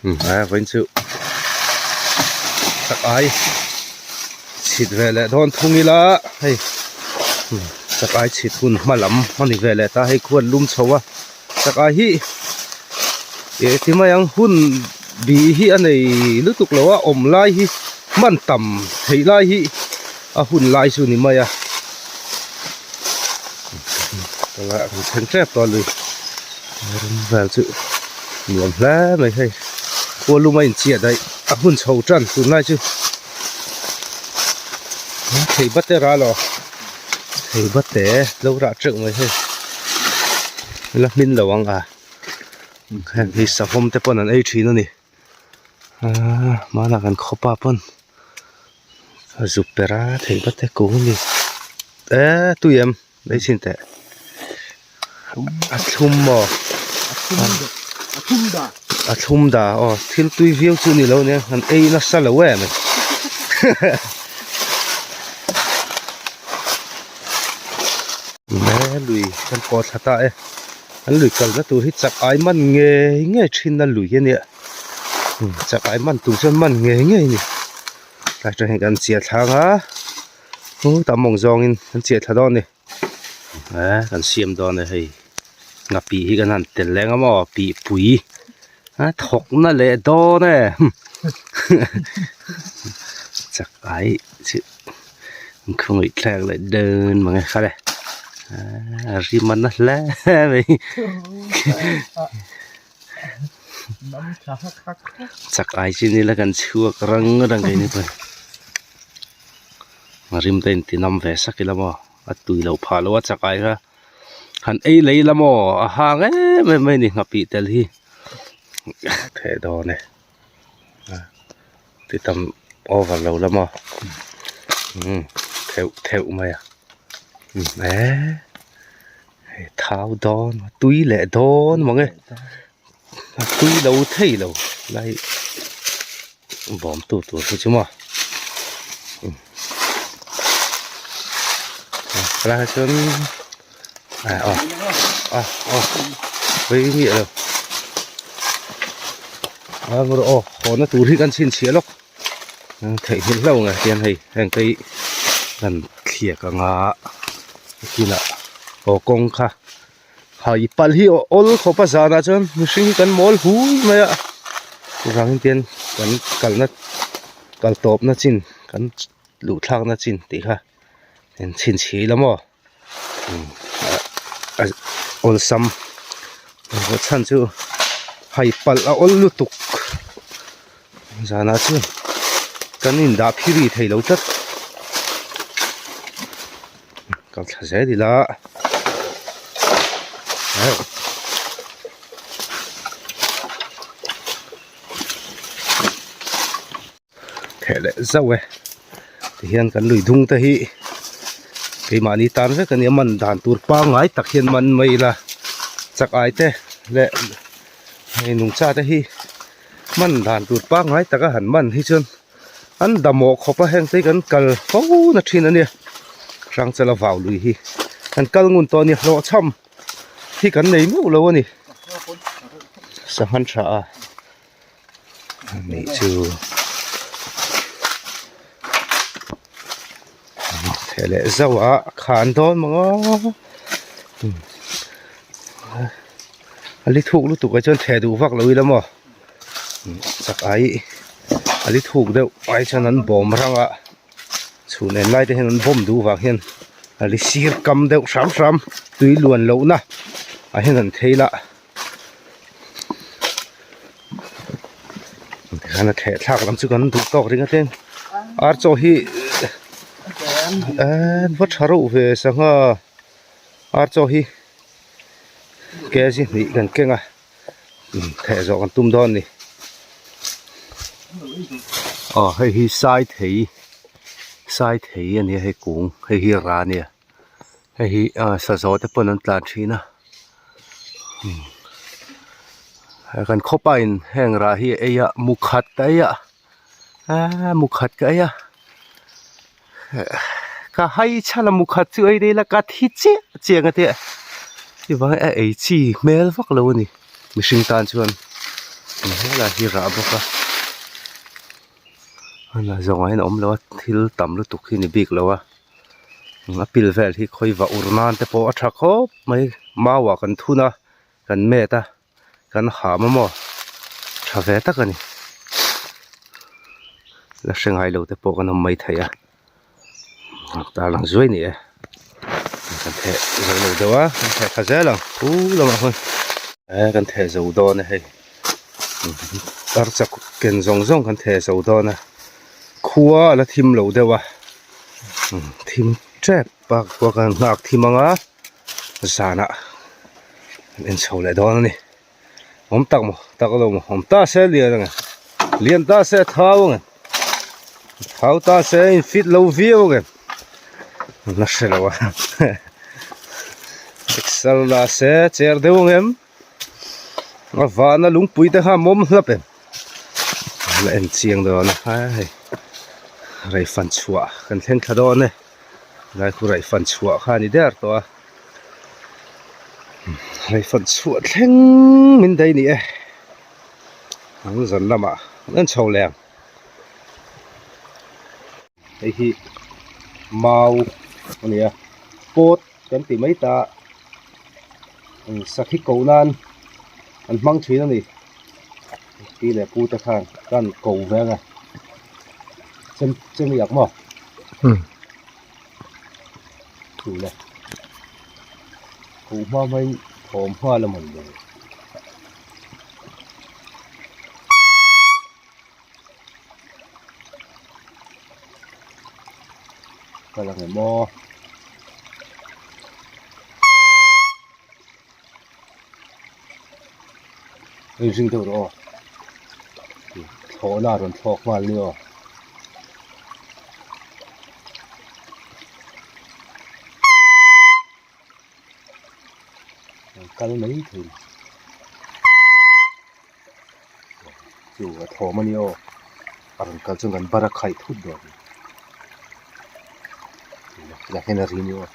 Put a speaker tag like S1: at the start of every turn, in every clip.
S1: Vawiin chu chak ai chhit ve leh dawn thung ila hei chak ai chhit hun hma lam a ni ve leh ta hei khuan lum chho a chak ai hi ih ti mai ang hun bi hi a nei lutuk lo a awm lai hi hman tam theih lai hi a hun lai chu ni mai a kan thleng tep tawh a lui. Ram vel chu nuam hle mai hei khua lum a inchiah daih a hun chho tan tunlai chu thei bate ral aw thei bate lo rah teuh mai hei la hmin lo ang a heng hi savawm te pawn an ei thin a ni aaa hmanah kan khawpa pawn a zuk per a thei bate kung a ni eee tui em. Lei chhin teh a thlum maw
S2: a thlum da
S1: a thlum da aw thil tui viau chu ni lo nia an ei nasa lo em e lui kan pawh thla ta e an lui kalna tur hi chak ai man ngei ngei thin a lui ania chak ai man tur chuan man ngei ngei a ni tlai atang hian kan chiah thlang a. Hu tam mawng zawngin an chiah thla dawn a ni eh kan siam dawn a hei nghapih hi kan han tel leng a maw pihpui a thawk na leh dawn e chak ai chu an khawngaih thlak leh dawn mang e kha le a rim a na hle mai chak ai chu ni la kan chhuak rang rang kei ni pawn. Rim te inti nam ve sak ila maw a tui loh phah loh a chak ai kha han ei lei ila maw a hang em em mai a ni nghapih tel hi theh dawn e ti tam over lo la maw umm theuh theuh mai a eee hei thau dawn a tui leh dawn mang e a tui lo thei lo lai. Bawm tu tur hi chu maw helai ah chuan aw aw aw pui miah lo aw haw na tur hi kan chhinchhiah lawk theihnghilh hlauh ang e tiang hei heng te hi kan thliak anga kinah aw kawng kha. Hai palh hi aw awl khawp a zanah chuan mihring hi kan mawl hui mai a chuvangin tian kan kalna kal tawpna chin kan luh thlakna chin tih kha in chhinchhi ila maw a awlsam chhan chu hai palh a awl lutuk zanah chuan kan indah phiri thei lo tlat. Kal thla zel ila theh leh zauh e tihian kan lui dung te hi keimahni tan vek ania man dan tur pangngai tak hian man mai ila chak ai te leh hei nungcha te hi man dan tur pangngai taka han man hi chuan. An damawh khawp a heng te hi kan kal fo na thin a nia Hrangchala vau lui hi kan kal ngun tawh a ni hlawhchham hi kan nei meuh lo a ni sangha tha a nih chu theh leh zauh a khan dawn maw a li thuk lutuk ah chuan theh duh vak lo ila maw. Chak ai a li thuk deuh ai chuan an bawm rang a chhun en lai te hian an bawm duh vang hian a li sir kam deuh hram hram tui luan loh na ah hian an thei lah tikhan a theh thlak lam chu kan duh tawk ring a tlem ar chaw hi eee va tha reuh ve sangha ar chaw hi kg hnih kan keng a. Theh zawh kan tum dawn a ni. Aw hei hi sai thei sai thei a nia hei kung hei hi ra a nia hei hi ah sazaw te pawn an tlan thin a kan khawpa in heng rah hi a ei a mukhat a ei a aaa mukhat ka ei a ka hai chhan a mukhat chu ei daih ila ka thi chiah chiang a tia chuvangin a ei chi hmel vak lo a ni mihring tan chuan. Helai hi rah bawk a a zawngah hian a awm lo a thil tam lutuk hi ni bik lo a a pil vel hi khawi va ur nan te pawh a tha khawp mai mau ah kan thun a kan met a kan ham a maw tha ve tak a ni la hre ngai lo te pawh kan awm mai thei a tarlang zuai ni e kan theh zo lo deuh a kan theh tha zel ang khu lamah khawn e kan theh zo dawn a hei archak ken zawng zawng kan theh zo dawn a khua a la thim lo deuh a thim tep a khua kan nghak thim ang a zanah kan en chho leh dawn a ni. Awm tak maw tak lo maw awm ta se lian ang e lian ta se a thau ang e thau ta se a in fit lo viau ang e la hre lo a exer la se cher deuh ang em a vana lungpui te kha a mawm hlap em la en chiang dawn a hei rei fan chhuah kan thleng thla dawn e lai khu rei fan chhuah kha a ni der tawh a. Hei fan chhuah thleng min daih ni e an zan lamah an en chho leh ang hei hi mau a ni a pawt kan tih mai ta sakhi koh nan an hmang thin a ni pi leh pu te khan kan ko ve ang e chem chem i ak maw. Thu le Huh hma hmain thawm nghal a mawn le. Kal ang em aw. Inring deuh rawh aw. Thlawhna a rawn thlawk nghal ni aw. Kal mai thei chu a thawm a ni aw a rawn kal chuan kan bar a khaih thut dawn tunah hian a ri ni aw.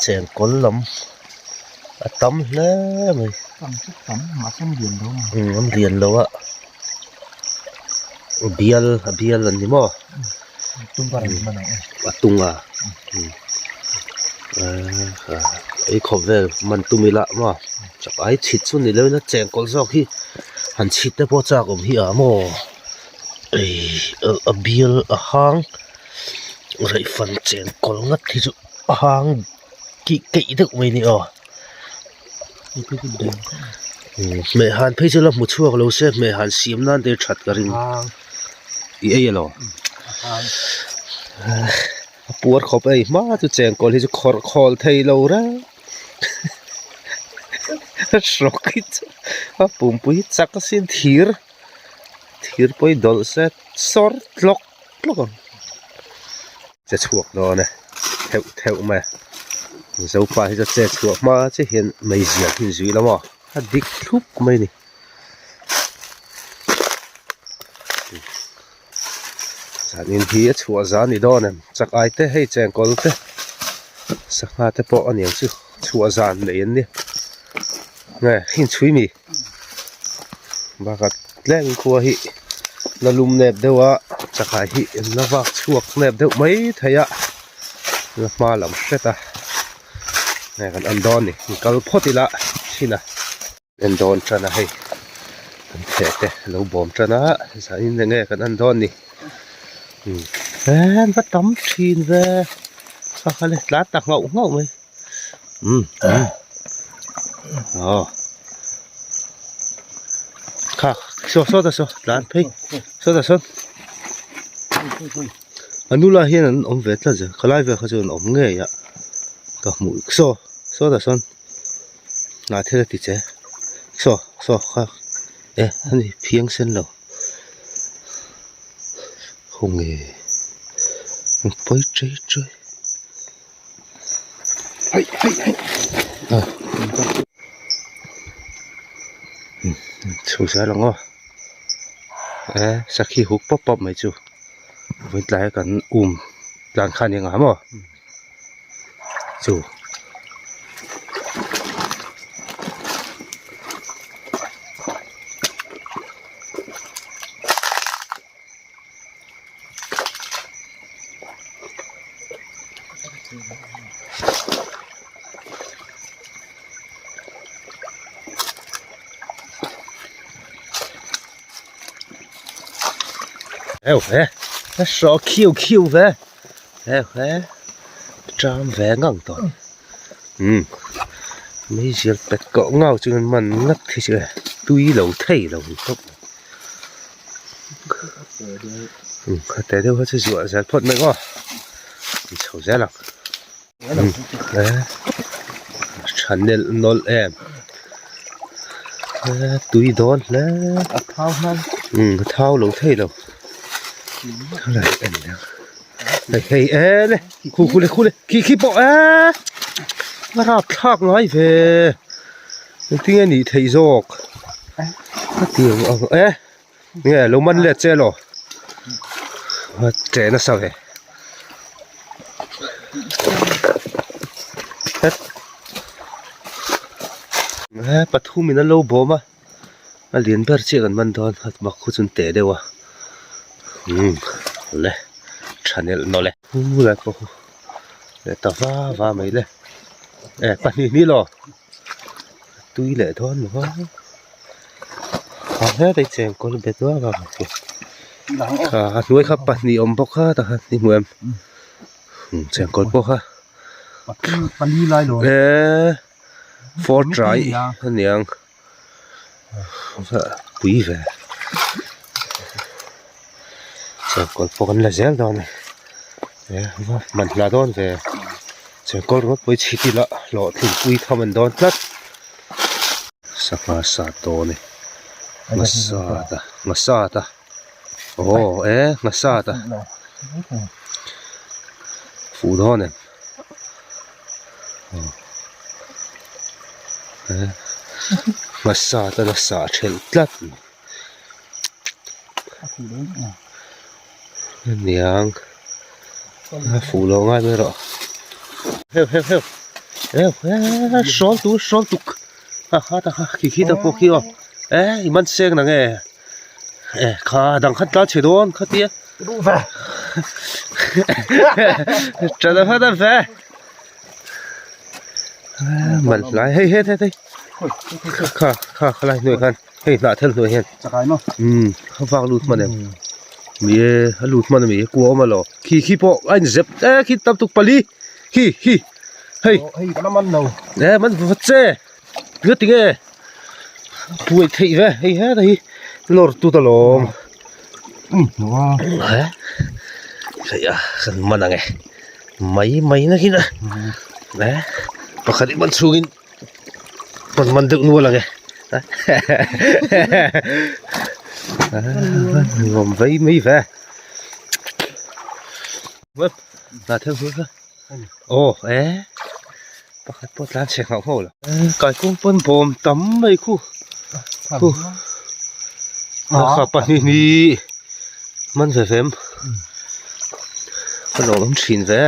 S1: Chengkawl lam a tam hle mai
S2: tam chu tam mahse an lian lo a
S1: umm an lian lo a bial a bial an ni maw a tung a ei khawp vel man tum ila maw chak ai chhit chu ni lo in a chengkawl zawk hi han chhit te pawh chak awm hi a maw ei a bial a hang raih fan chengkawl ngat hi chu a hang kih keih deuh mai a ni aw hmeh han phei chu la hmu chhuak lo se hmeh han siam nan te that ka ring i ei elaw a puar khawp a hei hma chu chengkawl hi chu khawrh khawl thei lo reng hrawk hi chu a pumpui hi chak asin thir thir pawh hi dawlh se sawr tlawk tlawk ang che chhuak dawn e theuh theuh mai a Mizopa hi chu che chhuah hma chiah hian meizial hi an zui lo maw a dik thlup mai a ni. Zanin hi a chhuah zan ni dawn em chak ai te hei chengkawl te sangha te pawh a niang chu chhuah zan nei an ni nge hei chhui mi bakah tlem khua hi la lum nep deuh a chakah hi an la vak chhuak nep deuh mai thei a la hma lam hret a nge kan en dawn ni kal phawt ila chhin a. En dawn tan a hei kan theh te a lo bawm tan a zanin enge kan en dawn ni umm va tam thin ve kha kha le tlan ta nghauh nghauh mai umm umm aw kha saw saw ta saw tlan phei saw ta sawn a nula hian an awm ve tlat zel khalai vel kha chuan an awm ngei a ka hmuh saw saw ta sawn. Hnah thil a ti che saw saw kha e ani phiang sen lo khawnge an pawi chei chei hei hei hei ah chho zel ang aw e sakhi huk pawp pawp mai chu. Vawiin tlai a kan um tlan kha a ni ang maw chu. Eo ve a saw khiu khiu ve eo ve ṭam ve ngang tawh umm meizial pet kawh ngau chuan man ngat khi chu e tui lo thei lo ni tawp mai umm a te deuh kha chu zuah zel phawt mai maw an chho zel ang umm tha nelh nawlh em tui dawn hle umm a thau lo thei lo hei hei e le khu khu le khu le khi khi pawh e a rapthlak ngai ve engtin nge nih theih zawk a ti ang ang e nge lo man let che elaw a che nasa ve het e pathum in an lo bawm a. A lian ber chiah kan man dawn a bak khu chu an teh deuh a umm le tha nelh nawlh e hu lai pawh khu leh ta va va mai le e pahnih hnih law tui leh dawn maw a hle cheng kawl bet va va mai chu a hnuai kha pahnih awm bawk a tah khan i hmu em cheng kawl pawh kha e. Four try aniang pui ve chengkawl pawh kan la zel dawn a ni e man hla dawn ve chengkawl ringawt pawh hi chhit ila hlawhtling pui tham an dawn tlat sangha sat dawn e nghasat a nghasat a aw e nghasat a fuh dawn em. Hmasa tan a sah thelh tlat aniang a fuh loh ngai mai rawh heu heu heu heu he sawl tu sawl tuk ha ha ta kha khi khi ta pawh khi aw e i man seng na nge e kha dang khan tlan chhe dawn khatia tana kha ta ve man hlai hei hei hei kha kha khalai hnuai khan hei hnah thel hnuai hian umm a vak lut hman em ni e a lut hman ami kua awm alaw khi khi pawh a in zep e khi tam tuk pali khi khi hei e man vat che nga tinge buai theih ve hei heta hi lawr tut alawm he hei a kan man ang e mai mai na khin a e pakhat i man chhungin rawn man deuh nual ang e nuam vei mai ve aw e pakhat pawh tlan chhe nghauh nghauh lo kaikung pawn bawm tam mai khu khu kha pahnih hnih man ve vem ka lo awm thin ve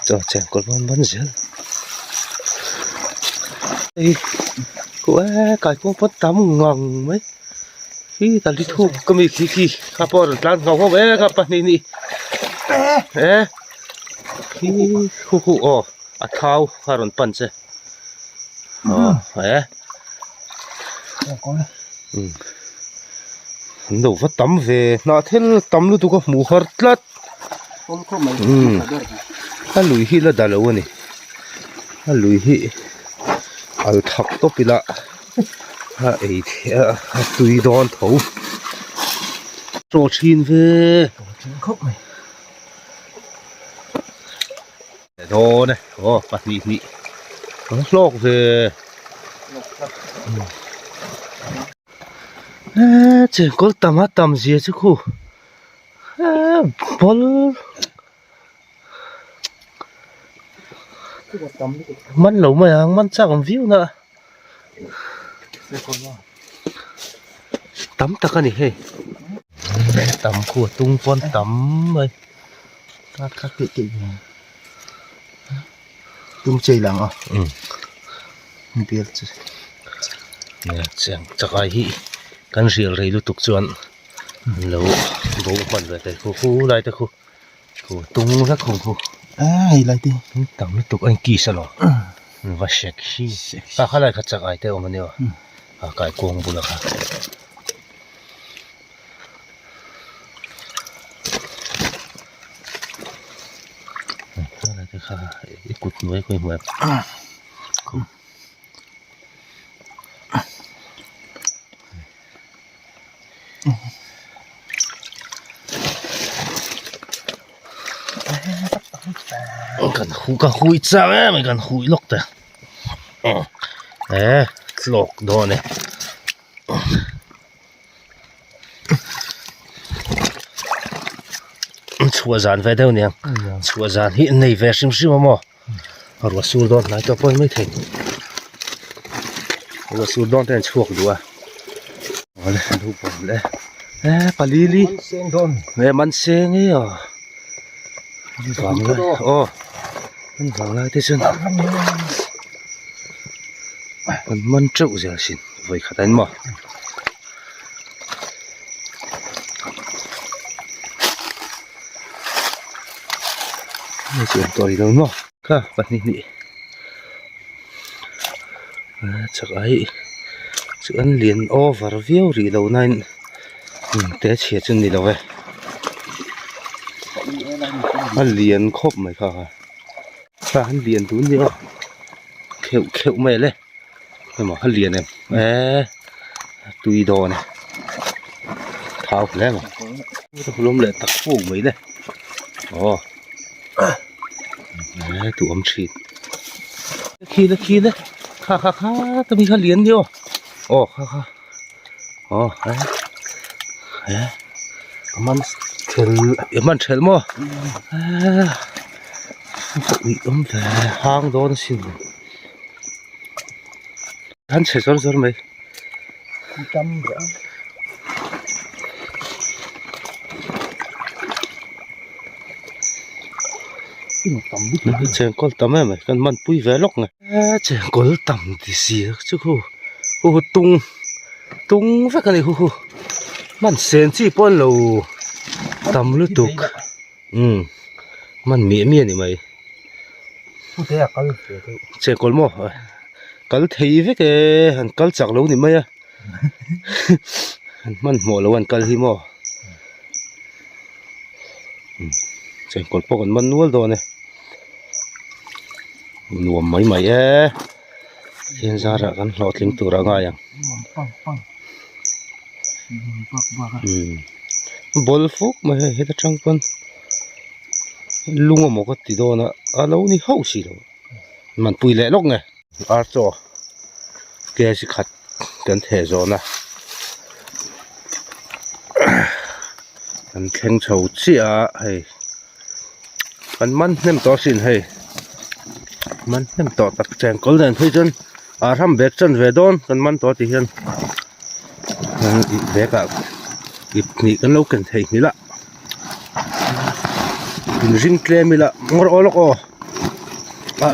S1: chaw cheng kawr pawn man zel hei khu e kaikung pawn tam ngang mai Hi ta li thuk ka mi khi khi kha pawh a rawn tlan nghauh nghauh e kha pahnih nih e khi khu khu aw a thau kha rawn pan che aw e um an lo va tam ve hnah thil tam lutuk a hmuh har tlat um a lui hi la dah lo a ni a lui hi al thak tawp ila. A ei theih a a tui dawn tho chaw thin ve khawp mai dawn e aw pahnih hnih an hlawk ve e chengkawl tam a tam zia chu khu e ball Man lo mai ang man chak ang viau na tam tak a ni hei. Tam khu a tung pawn tam mai.
S2: Kha kha keih keih ve. Tung chei lang a.
S1: Um.
S2: Bial chu.
S1: Nia chiang chakai hi kan rial rei lutuk chuan an lo bo hman ve thei khu khu lai te khu khu tung vek hung khu.
S2: A hei lai te.
S1: Tam lutuk a inkiss alawm. Va sek hi. A khalai kha chakai te awm ania a kaikuang bula kha. I kut hnuai khawi hmuh em kan hu ka hui chang em kan hui lawk ta e tlawk dawn e. Chhuah zan ve deuh aniang chhuah zan hi an nei ve hrim hrim a maw ruah sur dawn hnai tawh pawh a ni maithei ruah sur dawn te an chhuak duh a awle an hu pawh leh e pali li e man seng e aw vang lai aw an vang lai te chuan an man teuh zel sin vawi khat a ni maw. Hei chu tawh rih lo maw kha pahnih hnih chak ai chu an lian over viau rih lo nain te chhia chu ni lo e a lian khawp mai kha kha an lian dun nia kheuh kheuh mai le. Emaw a lian em eee tui dawn e thau hle mai hlawm leh tak fuk mai le aw eee duh awm thin khi le khi le kha kha kha ta mi kha lian ni aw aw kha kha aw e e a man thel a man thel maw eee ui awm ve hang dawn asin. An chhe zawr zawr mai.
S2: Tam ber a.
S1: Chengkawl tam em mai kan man pui ve lawk nge. Chengkawl tam ti si chu khu hu hu tung tung vek a ni hu hu man sen chi pawh an lo tam lutuk umm man miah miah a ni mai. Chengkawl maw kal thei vek e an kal chak lo ni mai a an hmanhmawh lo an kal hi maw chengkawl pawh kan man nual dawn e nuam mai mai e thian zarah kan hlawhtling tur a ngai ang ball fuk mai hei heta tang pawn. Lung amaw ka ti dawn a a lo ni hauh si lo man pui leh lawk nge ar chaw kg khat kan theh zawn a kan thleng chho chiah a hei kan man hnem tawh asin hei man hnem tawh tak chengkawl nen phei chuan a ram bag chan ve dawn kan man tawh tih hian bag ah ip hnih kan lo ken theih nghilh a. Inring tlem ila ngawr aw lawk aw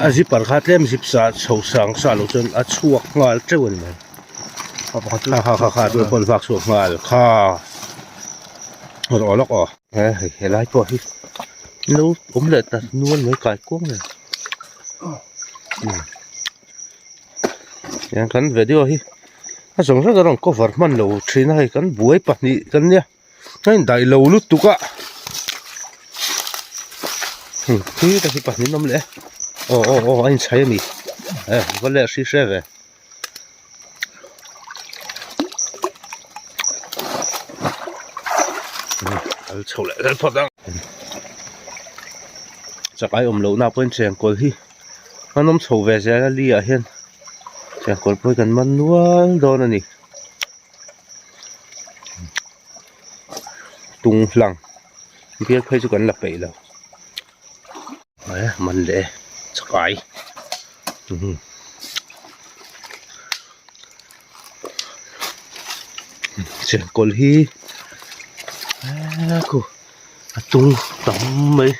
S1: a zipper kha tlem zip sa chho sang sa loh chuan a chhuak nghal teuh a ni mai kha kha kha kha chuan pawn vak chhuak nghal kha ngawr aw lawk aw he hei helai pawh hi lo awm leh ta nual mai kai kuang nen tiang kan video hi a zawng zawng a rawn cover hman lo thin a hei kan buai pahnih kan nia. A indaih lo lutuk a khi te hi pahnih an awm leh e aw aw aw a inchhai a ni e va leh hri hre ve kal chho leh zel phawt ang chakai awm loh na pawhin chengkawl hi an awm chho ve zel a li ah hian chengkawl pawh hi kan man nual dawn a ni. Tung hlang bial phei chu kan la peih lo e man leh e chakai chengkawl hi. Khu a tung tam mai.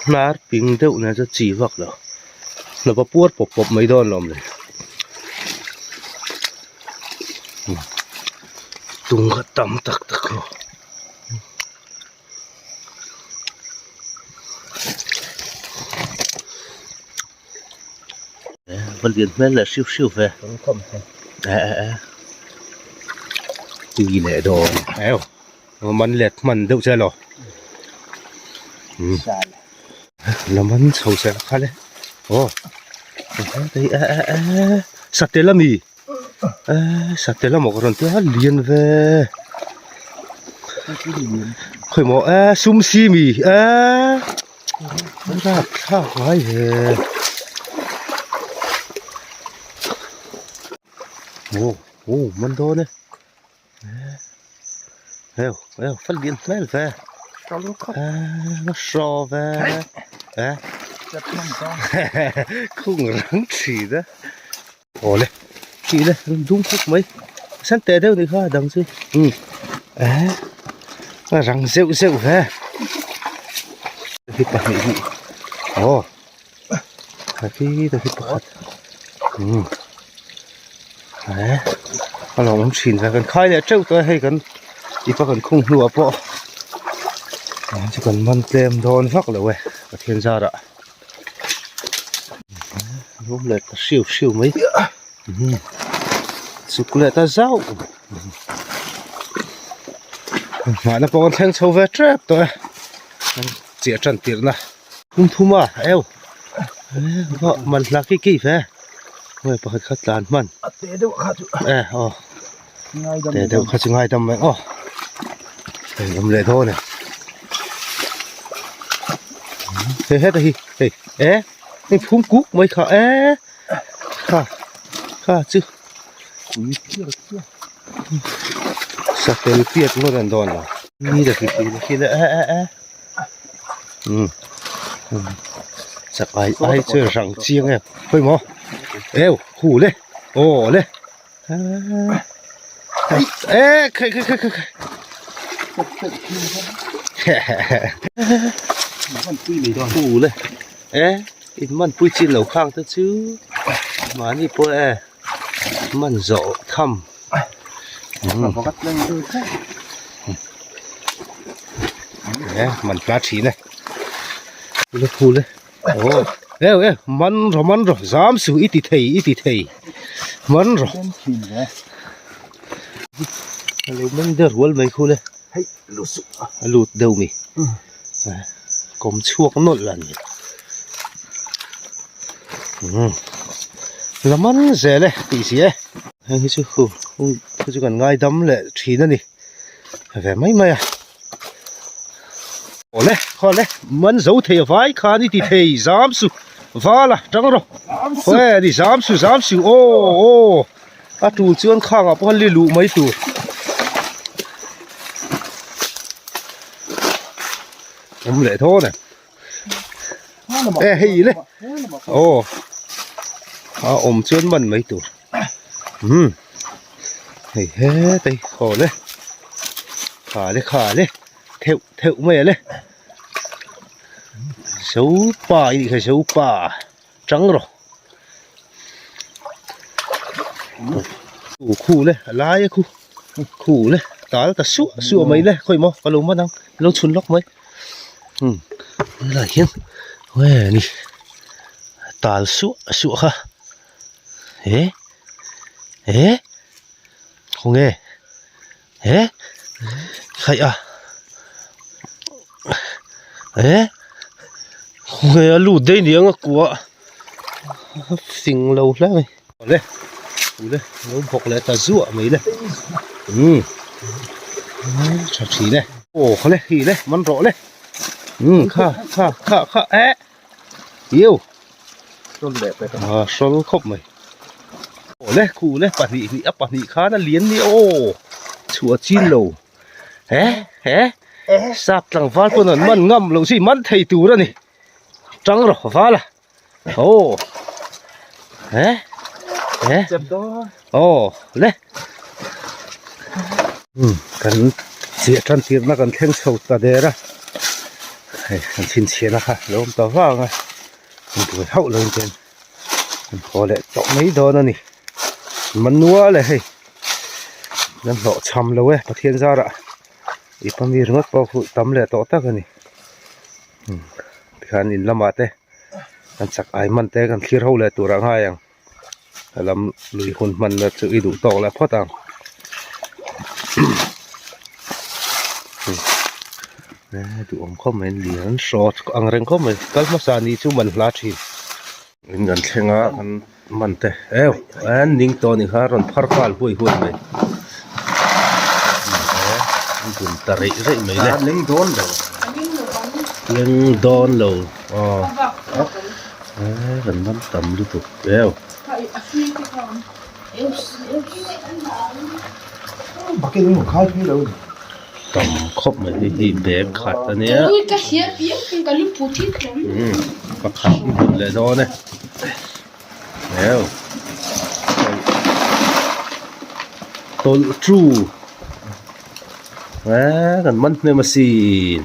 S1: Hnar ping deuh nen chuan chi vak lo hnawp a puar pawp pawp mai dawn lawm le tung kha tam tak tak ho. Va lian hmel leh hriu hriu ve e e e tui leh dawn eu man let hman deuh che lo la man chho che la kha le aw e e e satel ami e satel amaw ka rawn tia lian ve khawi maw e sum si mi e. Rap thlak ngai ve. Aw aw man dawn e. Heo heo fal lian hmel ve. Eee hraw ve. Eh. Khung rang thin a. Aw le tih le an dum khawp mai san teh deuh ni kha dang chu umm eh a rang zeuh zeuh ve hi pahnih hi aw a khi ta khi pakhat umm eh a lo awm thin ve kan khai leh teuh tawh a hei kan ipa kan khung hnuah pawh chu kan man tlem dawn vak lo e Pathian zarah. Rawm leh ta hriau hriau mai chuk leh ta zauh mahna pawh kan thleng chho ve tep tawh e chiah tan tirh na kum thum a eu man hla ki ki ve hei pakhat kha tlan hman e aw te deuh kha chu ngaidam mai aw hei awm leh dawn e hei heta hi hei e hei phum kuk mai kha e kha kha chu satel piat ngawt an dawn lo ni la khi khi la e e e um chak ai ai chu rang chiang em khawi maw eu hu le aw le Ê, khai khai khai khai khai. Pu le. Ê, in man pui chin lo khang te chu. Mahni pawh e. Man zawh tham. Ê, man tla thin e. Le pu le. Aw eu eu man rawh man rawh zam suh i ti thei i ti thei man rawh a lo meng deuh rual mai khu le hei lut suh a lut deuh mi kawm chhuak nawlh la ni umm la man zel e tih si e heng hi chu hu chu kan ngaidam leh thin a ni ve mai mai a. Awle khawle man zo thei a vai khan i ti thei zam su vala tang rawh khaw e ni zam su zam su aw aw a tul chuan khang ah pawh li luh mai tur awm leh thawn e e hei le aw a awm chuan man mai tur. Umm hei hetai khaw le kha le kha le theuh theuh mai a le zo pa i nih kha zo pa tang rawh khu khu le a lai a khu khu le tal ta suah suah mai le khawi maw ka lo man ang lo chhun lawk mai umm helai hian ni tal suah suah kha. He he khawnge he khaih a he khawnge a lut daih ni ang a kua a fing lo hle mai awle awle lo bawk leh ta zuah mai le umm tha thin e aw khawle hi le man rawh le umm kha kha kha kha eh. Iu a hrawl khawp mai aw le khu le pahnih hnih a pahnih khan a lian ni aw chhuah chin lo he he sap tlangval pawn an man ngam loh chi man thei tur a ni tang rawh val a aw. He? He? Aw le. Um kan chiah tan tirna kan thleng chho ta der a. Hei kan chhinchhiahna kha lo awm ta vang a. Kan buai hauh lo in chuan kan haw leh tawh mai dawn a ni. Manual e hei. Kan hlawh cham lo e Pathian zarah. I pami ringawt pawh khu tam leh tawh tak a ni. Tikhan in lamah te kan chak ai man te kan thlir ho leh tur ah ngai ang a lam lui hun hman na chu i duh tawk leh phawt ang duhawm khawp mai lian hrawt ang reng khawp mai kal hmasa ni chu man hla thin in kan thleng a kan man te eu an ning tawh ni kha rawn phar nghal huai huai mai an bun ta reih reih mai le
S2: leng dawn lo
S1: leng dawn lo aw kan man tam lutuk eu tam khawp mai hei hi bag khat a nia pakhat i bun leh dawn e eu tawlh chu eh kan man hnem asin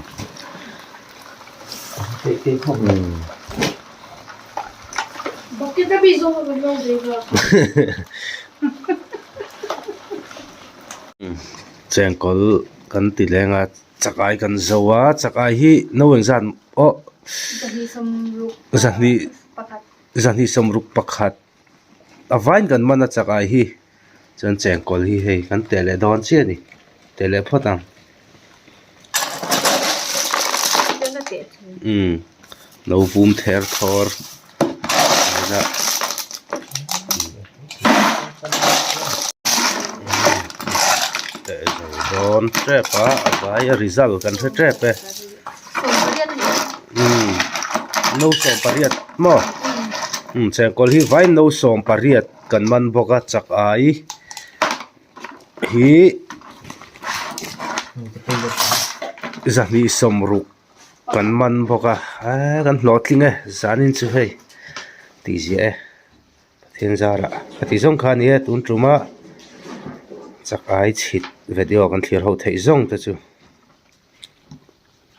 S1: Chengkawl kan ti leng a chakai kan zo a chakai hi no engzat aw zahnih zahnih sawmruk pakhat a vain kan man a chakai hi chuan chengkawl hi hei kan teh leh dawn chiah a ni teh leh phawt ang umm lo vum ther thawr teh zo dawn tep a a vai a result kan hre tep e umm no sawmpariat maw umm chengkawl hi vai no sawmpariat kan man bawk a chak ai hi 260 kan man bawk a eee kan hlawhtling e zanin chu hei tih ziah e Pathian zarah ka tih zawng kha a ni e tun tuma chak ai chhit video kan thlir ho theih zawng te chu.